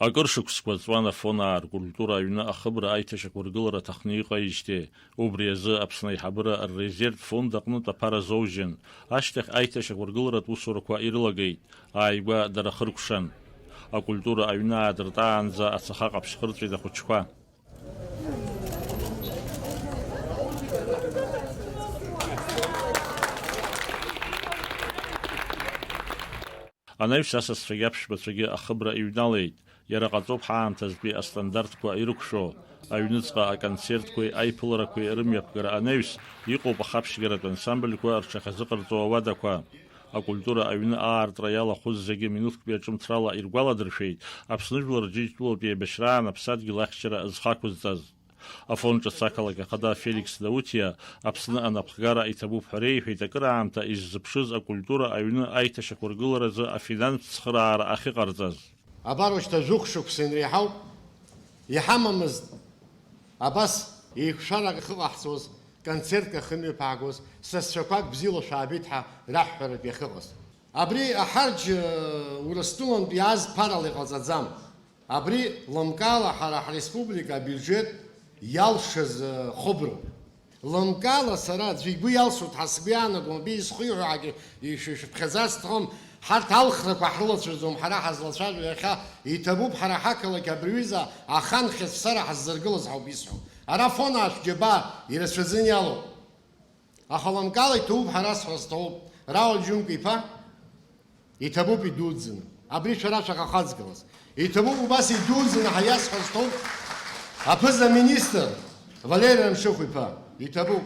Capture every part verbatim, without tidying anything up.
Акыр шықәсқәа ҵуан Афонаа ркультура аҩны ахыбра аиҭашьақәыргылара аҭахны иҟаижьҭеи, убри азы Аԥсны аиҳабыра ррезерв фонд аҟнытә аԥара азоужьын, ашьҭахь аиҭашьақәыргыларатә усурақәа ирылагеит, ааигәа дара хыркәшан. Акультура аҩны аадыртаанӡа ацаха ҟаԥшь хырҵәеит ахәыҷқәа. Анаҩс асасцәагьы аԥшәмацәагьы ахыбра иҩналеит. Иара ҟаҵоуп ҳаамҭазтәи астандартқәа ирықәшәо. Аҩныҵҟа аконцертқәеи аиԥыларақәеи рымҩаԥгара анаҩс, иҟоуп ахаԥшьгаратә ансамбльқәа рҽахьазыҟарҵо ауадақәа. Акультура аҩны аартра иалахәыз зегьы минуҭктәи аҿымҭрала иргәаладыршәеит Аԥсны Жәлар Џьынџьтәылатә еибашьраан аԥсадгьыл ахьчара зхы ақәызҵаз. Афон ҿыц ақалақь ахада Феликс Даутиа Аԥсны анапхгара иҭабуп ҳәа реиҳәеит акыраамҭа иззыԥшыз акультура аҩны аиҭашьақәыргыларазы афинанстә цхыраара ахьыҟарҵаз. Абар уажәшьҭа жәохә шықәса инреиҳауп, иҳамамызт абас еиқәшәарак ахьыҟаҳҵоз, концертк ахьымҩаԥаагоз, сасцәақәак бзиала шәаабеит ҳәа раҳәҳәаратә иахьыҟаз. Абри аҳарџь, э, Урыстәылантә иааз ԥарала иҟаҵаӡам. Абри лымкаала ҳара ҳреспублика абиуџьет иалшаз, э, хыброуп. Лымкаала сара аӡәы игәы иалсуеит ҳәа сгәы иаанагом, абри изхиҳәо ҳагьы ишәыԥхьаӡарц сҭахым, ҳарҭ алхрақәа ҳрылацәажәом, ҳара ҳазлацәажәо иахьа иҭабуп ҳара ҳақалақь абри аҩыза ахан хьыӡ ԥсара ҳаззыргылаз ҳауп исҳәо. Ара Афонаа шәџьабаа ирацәаӡаны иалоуп. Аха лымкаала иҭабуп ҳәа расҳәар сҭахуп, Рауль Џьынқәа-иԥа, иҭабуп идуӡӡаны. Абри шәара шәахаӡгылаз. Иҭабуп убас идуӡӡаны ҳәа иасҳәар сҭахуп аԥыза-министр Валери Рамшыхә-иԥа. Иҭабуп.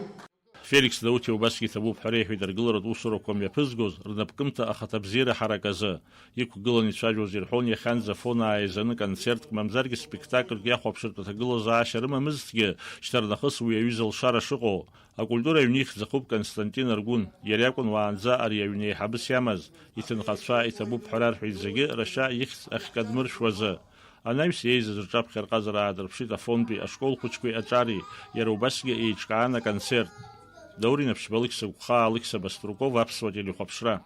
Феликс Даутиа убасгьы иҭабуп ҳәа реиҳәеит аргыларатә усурақәа мҩаԥызгоз рнапкымҭа ахаҭабзиара ҳарак азы. Иқәгыланы ицәажәоз ирҳәон иахьанӡа Афонаа еизаны концертк, мамзаргьы спектакльк иахәаԥшыртә аҭагылазаашьа рымамызҭгьы, шьҭарнахыс уи аҩыза лшара шыҟоу. Акультура аҩны ихьӡ ахуп Константин Аргәын, иара иакәын уаанӡа ари аҩны еиҳабыс иамаз, иҭынхацәа иҭабуп ҳәа рарҳәеит зегьы рашьа ихьӡ ахькадмыршәуазы. Анаҩс еизаз рҿаԥхьа рҟазара аадырԥшит Афонтәи ашкол хәыҷқәеи аҿари, иара убасгьы еиҿкаан аконцерт. Даур Инаԥшьба, Алықьса Гәхаа, Алықьса Баструков, Аԥсуа телехәаԥшра.